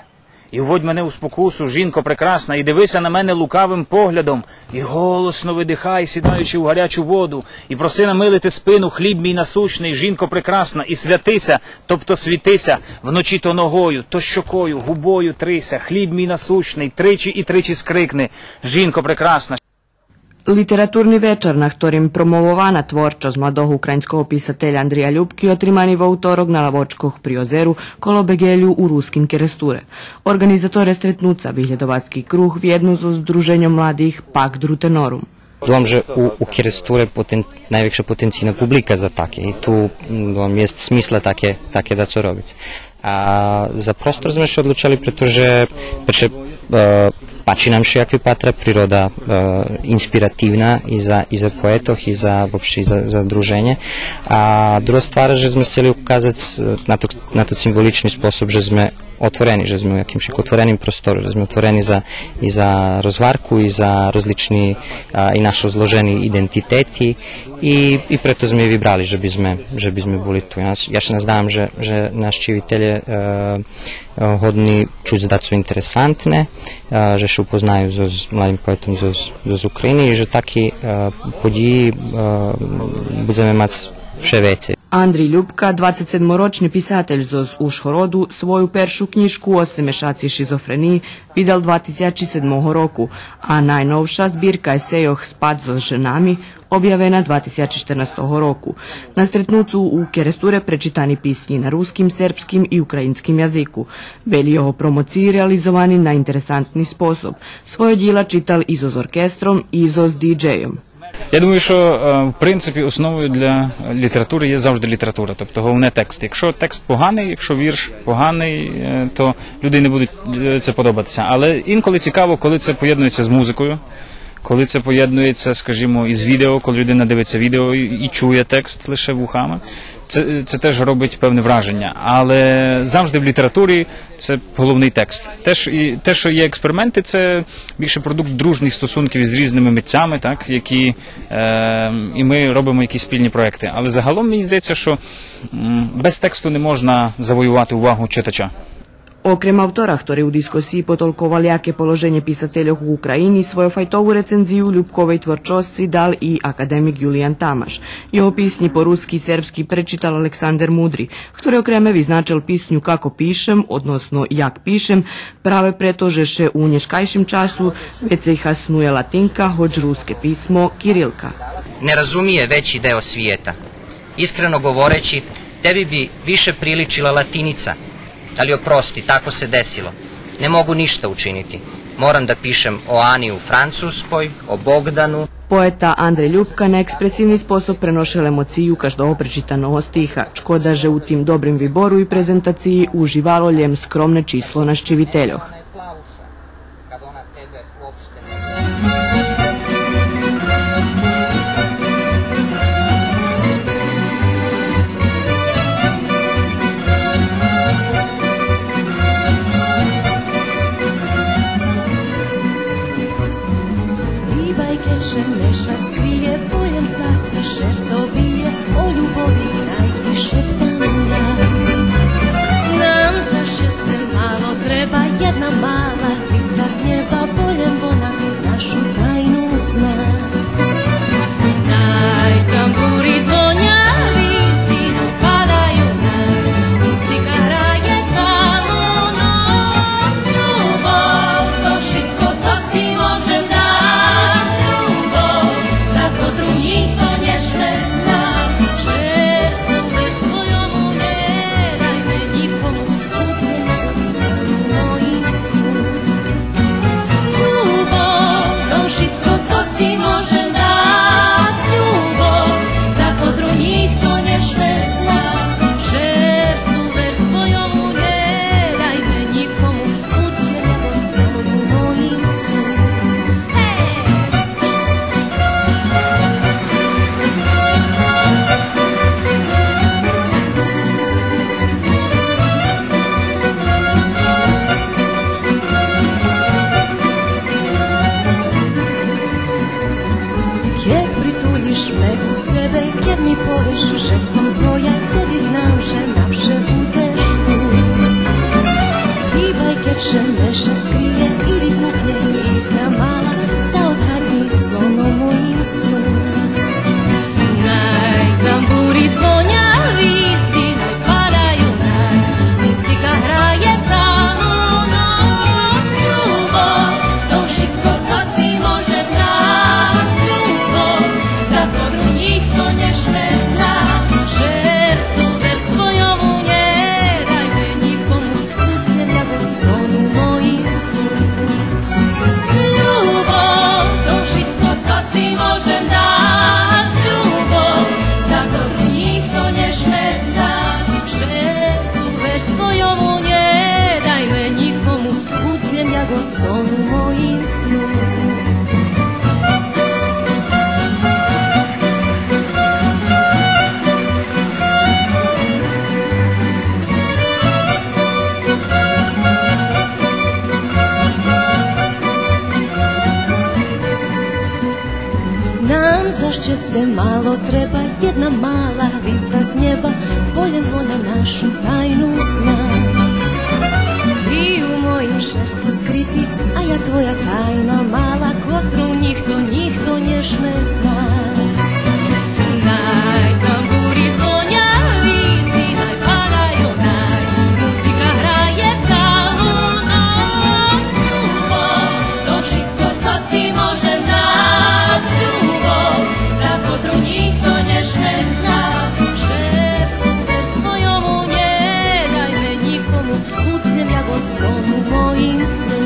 І вводь мене у спокусу, жінко прекрасна, і дивися на мене лукавим поглядом, і голосно видихай, сідаючи у гарячу воду, і проси намилити спину, хліб мій насущний, жінко прекрасна, і святися, тобто світися, вночі то ногою, то щокою, губою трися, хліб мій насущний, тричі і тричі скрикни, жінко прекрасна. Литературни вечар, на хторим промовована творчосц младого українского писателя Андрия Любки, отримани вовторок на лавочкох при озеру коло Беґелю у Руским Керестуре. Орґанизаторе стретнуца, виглєдовацки круг вєдно зоз Здруженьом младих Пакт Рутенорум. Думам же у, у Керестуре потен-, найвекша потенцийна публика за таке. И ту, м, думам, єст смисла таке, таке дацо робиц. А за простор зме ше одлучели, прето же, перше, е, пачи нам ше як випатра, природа, е, инспиративна и за, и за поетох, и за, вообще, и за, за Здруженє. А друга ствар же зме сцели указац, е, на тот, на тот символични способ же зме отворени, же зме у якимшик отвореним простору, же зме отворени за, и за розгварку, и за розлични, а, инашо зложени идентитети, и, и прето зме и вибрали же би зме, же би зме були ту. Я, я ше наздавам же, же нащивителє, е, е, годни чуц дацо интересантне, е, же ше упознаю зоз, зоз младим поетом зоз, зоз України и же таки, е, подїї, е, будземе мац вше вецей. Андрий Любка, двацецседморочни писатель зоз Ужгороду, свою першу кнїжку Осем мешаци шизофрениї видал два тисячи седмого року, а найновша збирка есейох Спац зоз женами обявена два тисячи штернастого року. На стретнуцу у Керестуре пречитани писнї на руским, сербским и українским язику. Велї його промоциї реализовани на интересантни способ. Свойо дїла читал и зоз оркестром, и зоз диджейом. Я думаю, що, е, в принципі, основою для літератури є завжди література, тобто головне текст. Якщо текст поганий, якщо вірш поганий, е, то люди не будуть, е, це подобатися. Але інколи цікаво, коли це поєднується з музикою, коли це поєднується, скажімо, із відео, коли людина дивиться відео і, і чує текст лише вухами. Це, це теж робить певне враження. Але завжди в літературі це головний текст. Те, що, і, те, що є експерименти, це більше продукт дружніх стосунків із різними митцями, так, які, е, і ми робимо якісь спільні проекти. Але загалом мені здається, що, м, без тексту не можна завоювати увагу читача. Окрем автора, хтори у дискусиї потолковали яке положенє писательох у України, свойо файтову рецензию Любковей творчосци дал и академик Юлиян Тамаш. Його писнї по руски и сербски пречитал Александер Мудри, хтори окреме визначел писню Како пишем, односно Як пишем, праве прето же ше у нєшкайшим часу вецей хаснує латинка, гоч руске писмо, кирилка. Не разумиє већи део свијета. Искрено говорећи, теби би више приличила латиница, али опрости, тако се десило. Не могу ништа учинити. Морам да пишем о Ани у Француској, о Богдану. Поета Андрей Любка на експресивни способ преношел емоцию каждого пречитаного стиха. Шкода же у тим добрим вибору и презентациї уживало лєм скромне число нащивительох. Хибай кед ше мешац криє, полєм саце шерцо биє, о любови крайци шептам я. Нам за щесце мало треба, єдна мала гвизда з нєба, полєм вона нашу тайну зна. Най тамбури дзвоня, гвизди допадаю, най музика грає цалу ноц. Любов, то шицко цо ци можем дац, любов, за котру нїхто нє шме знац. Шерцу вир свойому нє дайме нїкому, будзме над сом моїм сном. Любов, то Ме у себе, кед ми повеш же сом твоя, теди знам же навше будзеш ту. Гибай, кед ше мешац скриє и викукнє, и зна мала, та одгадни соном моїм сну. Най тамбури дзвоня, гвизди най палаю, най музика грає цалу ноц, любов, то шицко цо ци можем дац, любов, за котру нїхто нє шме знац. Шерцу, вер свойому нє дайме нїкому, будзем як од сону моїм сну. Любов, то шицко цо ци можем дац, любов, за котру нїхто нє шме знац. Шерцу, вер свойому нє дайме нїкому, будзем як од сону моїм сну. Нам за щесце мало треба єдна мала гвизда з нєба, полєм вона нашу тайну зна. Ти у моїм шерцу скрити, а я твоя тайна мала, котру нїхто, нїхто нє шме знац. Най тамбури дзвоня, гвизди най палаю, най музика грає цалу ноц, любов, то шицко цо ци можем дац, любов, за котру нїхто нє шме знац. Шерцу, вер свойому нє дайме нїкому, будзем як од сону моїм сну.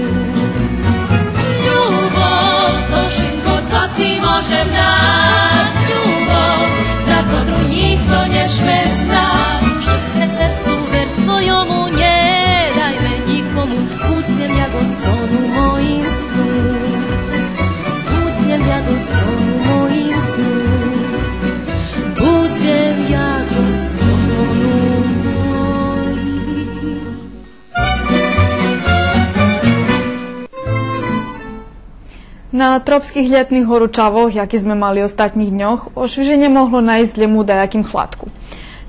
Любов, то шицко цо ци можем дац, любов, за котру нїхто нє шме знац. Шерцу, вер свойому нє дайме нїкому, будзем як од сону моїм сну. Будзем як од сону моїм сну. Будзем як од сону моїм. На тропских лєтних горучавох, яки зме мали остатнїх дньох, ошвиженє могло найсц лєм у даяким хладку.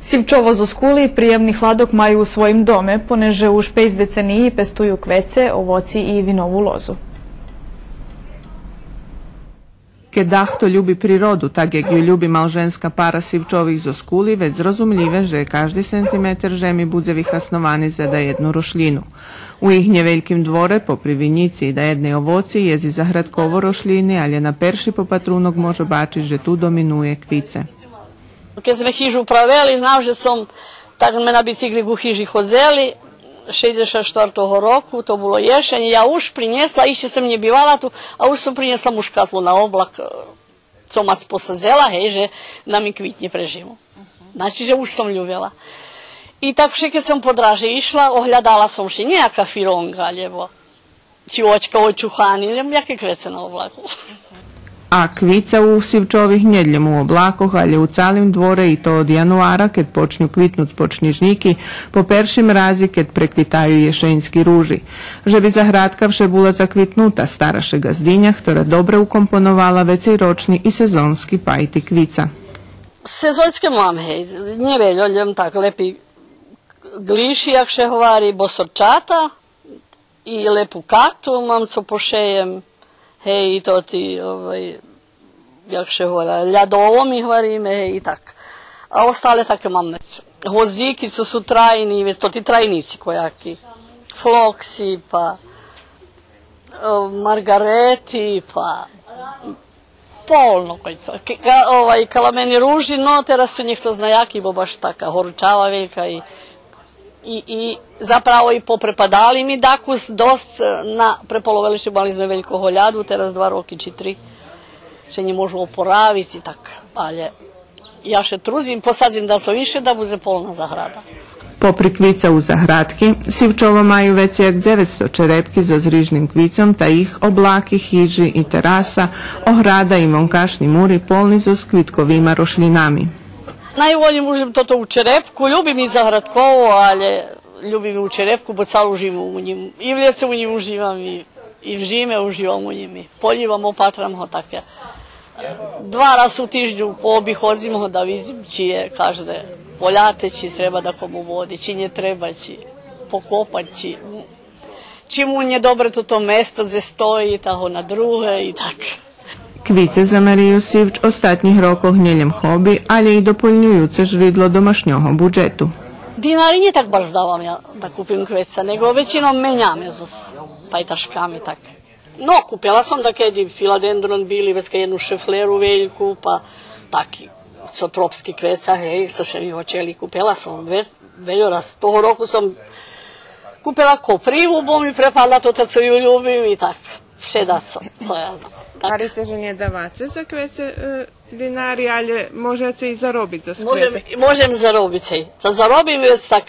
Сивчово зоз Кули приємни хладок маю у своїм доме, понеже уж пейц децениї пестую квеце, овоци и винову лозу. Кед дахто люби природу, так як ю люби малженска пара Сивчових зоз Кули, вец зрозумлїве же кажди сентиметер жеми будзе вихасновани за даєдну рошлїну. У їх нєвельким дворе, попри винїци и даєдней овоци, єст и заградково рошлїни, алє на перши попатрунок може бачиц же ту доминує квице. Кед зме хижу правели, знав же сом, так зме на бицикли ку хижи ходзели, шейдзешат штвартого року, то було єшень, я уж принєсла, ище сом нє бивала ту, а уж сом принєсла мушкатлу на облак, е, цо мац посадзела, гей, же нам и квитнє пре жиму. Значи же уж сом любела. И так вше кед сом по дражи ишла, оглядала сом ше, нє яка фиронґа, лєбо цвочка очухани, лєм яке квеце на облаку. А квица у Сивчових нє лєм у облакох, алє у цалим дворе, и то од януара, кед почню квитнуц почнїжнїки, по першим рази, кед преквитаю єшеньски ружи. Же би заградка вше була заквитнута, стара ше ґаздиня, хтора добре укомпоновала вецейрочни и сезонски пайти квица. Сезонске мам, гей, нє вельо, лєм так лєпи ґлиши, як ше говори, босорчата, и лєпу карту мам цо пошеєм, гей, и тоти, овай, як ше говоря, лядоломи говориме, гей, и так. А остале таке мам вец. Гвоздїки цо су трайни, вец тоти трайнїци кояки. Флокси, па, е, марґарети, па, полно кой цо. К-, ка-, овай, каламени ружи, но тераз су нє хто зна яки, бо баш така горучава велька и, и, и заправо и попрепадали ми дакус досц, е, на преполовели ше, мали зме велького ляду, тераз два роки чи три ше нє можу опоравиц и так, алє я ше трудзим, посадзим дацо ище да будзе полна заграда. Попри квица у заградки, Сивчово маю вецей як дзевецсто черепки зоз рижним квицом, та їх облаки, хижи и тераса, ограда и вонкашнї мури полни зоз квитковима рошлїнами. Найволєй уж лєм тото у черепку, любим и заградково, алє любим и у черепку, бо цалу жиму у нїм. И влєце у нїм уживам, и, и в жиме уживам у нїм. Полївам, опатрам го таке. Два раз у тижню пообиходзим го да видзим чи є кажде поляте, чи треба дакому води, чи нє треба, чи покопац, чи, чи му нє добре тото место дзе стої, та го на друге и так. Квице за Марию Сивч остатнїх рокох нє лєм хоби, алє и дополнююце жридло домашнього буджету. Динари нє так баш здавам я да купим квеца, него вецином меняме з пайташками так. Но, купела сом дакеди филадендрон били, вецка єдну шефлеру вельку, па таки цо тропски квеца, гей, цо ше ми гочели, купела сом вец-, вельо раз. Того року сом купела коприву, бо ми препадла тота цо ю любим и так. Вше дацо, цо я знам. Так. Гварице же нє даваце за квеце, е, динари, алє можеце и заробиц за квеце. Можем, можем заробиц, гей. Та заробим вец так,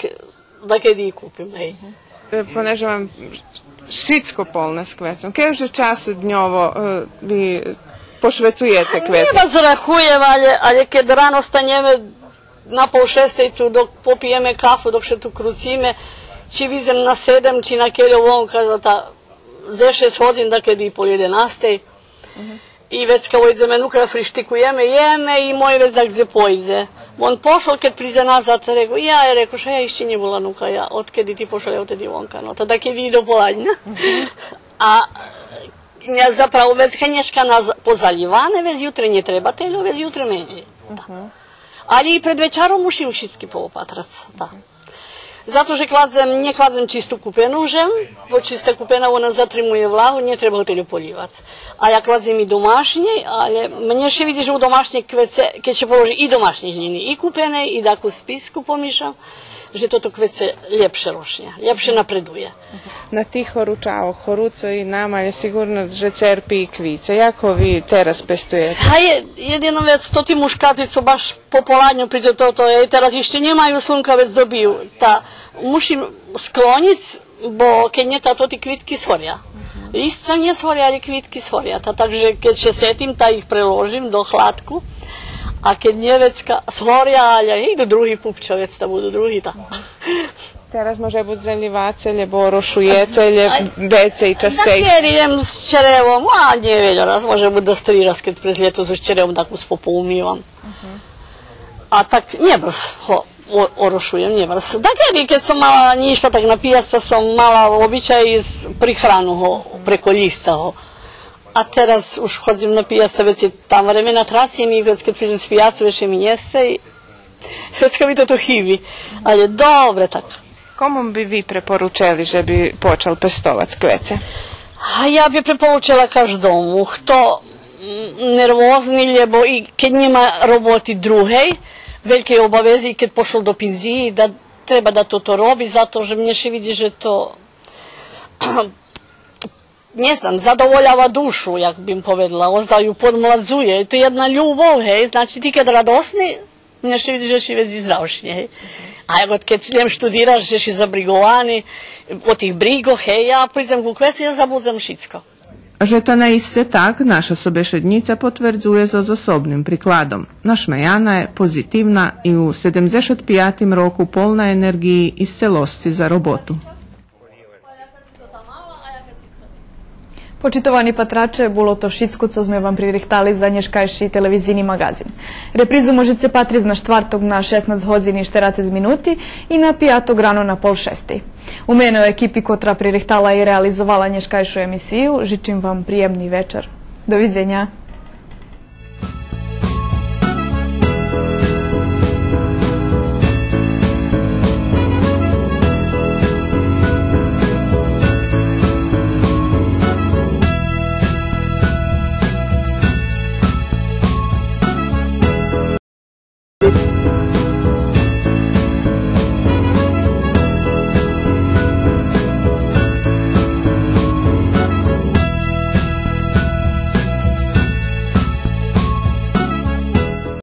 дакеди и купим, гей. Е, понеже вам шицко полне з квецом. Кельо же часу дньово, е, ви пошвецуєце квеце? Нє баш рахуєм, алє, алє кед рано станєме на пол шестей ту, док попиєме кафу, док ше ту круциме, чи вийдзем на седем, чи на кельо вонка, та за шейсц годзин, дакеди и пол єденастей. Мгм. И вецка войдземе нука, фриштикуєме, єме и мой вец дакдзе пойдзе. Вон пошол, кед придзе назад, реку, я, реку, ше я ище нє була нука, я, одкеди ти пошол, я одтеди вонка, но, та дакеди и до поладня. Мгм. А, е, нє, заправо, вецка нєшка на з-, позалїване, вец ютре нє треба тельо, вец ютре менєй. Мгм. Алє и пред вечаром мушим шицки поопатрац, да. Зато же кладзем, нє кладзем чисту купену жем, бо чиста купена, вона затримує влагу, нє треба го тельо полївац. А я кладзем и домашнєй, алє мнє ше видзи же у домашнєй квеце, кед ше положи и домашнєй глїни, и купеней, и дакус писку помишам, же тото квеце лєпше рошня, лєпше напредує. На тих горучавох, горуцо и нам, алє сиґурно же церпи и квица. Як го ви тераз пестуєце? А є, єдино вец тоти мушкати цо баш пополадню придзе тото, е, тераз ище нє маю слунка, вец добию. Та мушим склонїц, бо кед нє, та тоти квитки сгоря. Лисця нє сгоря, алє квитки сгоря. Та так же кед ше сетим, та их преложим до хладку. А кед нє, вецка сгоря, алє и до други пупча, вец та буду други, та. Тераз може буц залїваце, лєбо орошуєце, лєбо вецей, частей? Дакеди лєм з черевом, а нє вельо раз, може буц да три раз, кед през лєто з черевом дакус пополнївам. Мгм. А так нє барз го о-, орошуєм, нє барз. Дакеди, кед сом мала нїшта, так на пиясца сом мала обичай из прихрану го, преко лїсца го. А тераз уж ходзим на пиясца, вецей там време натрацим и вец кед придзем з пиясцу, вецей ми нє сце и вецка ми тото хиби. Алє добре так. Кому би ви препоручели же би почал пестовац квеце? А я би препоручела каждому, хто, м, нервозни, лєбо и кед нєма роботи другей, велькей обавези, и кед пошол до пензиї, да треба да тото роби, зато же мнє ше видзи же то нє знам, задоволява душу, як бим поведла, озда ю подмладзує. То єдна любов, гей, значи, ти кед радосни, мнє ше видзи же ши вец и здравшнє, гей. А як од кед лєм штудираш, же ши забриґовани од тих бриґох, гей, я придзем ку квецу, я забудзем шицко. Же то наисце так, наша собешеднїца потвердзує зоз особним прикладом. Нашмеяна є, позитивна и у седемдзешат пиятим року полна енерґиї и сцелосци за роботу. Почитовани патраче, було то шицко цо зме вам пририхтали за нєшкайши телевизийни маґазин. Репризу можеце патриц на штварток на шеснац годзин и штерацец минути и на пияток рано на пол шестей. У мене екипи котра пририхтала и реализовала нєшкайшу емисию, жичим вам приємни вечар. До видзеня.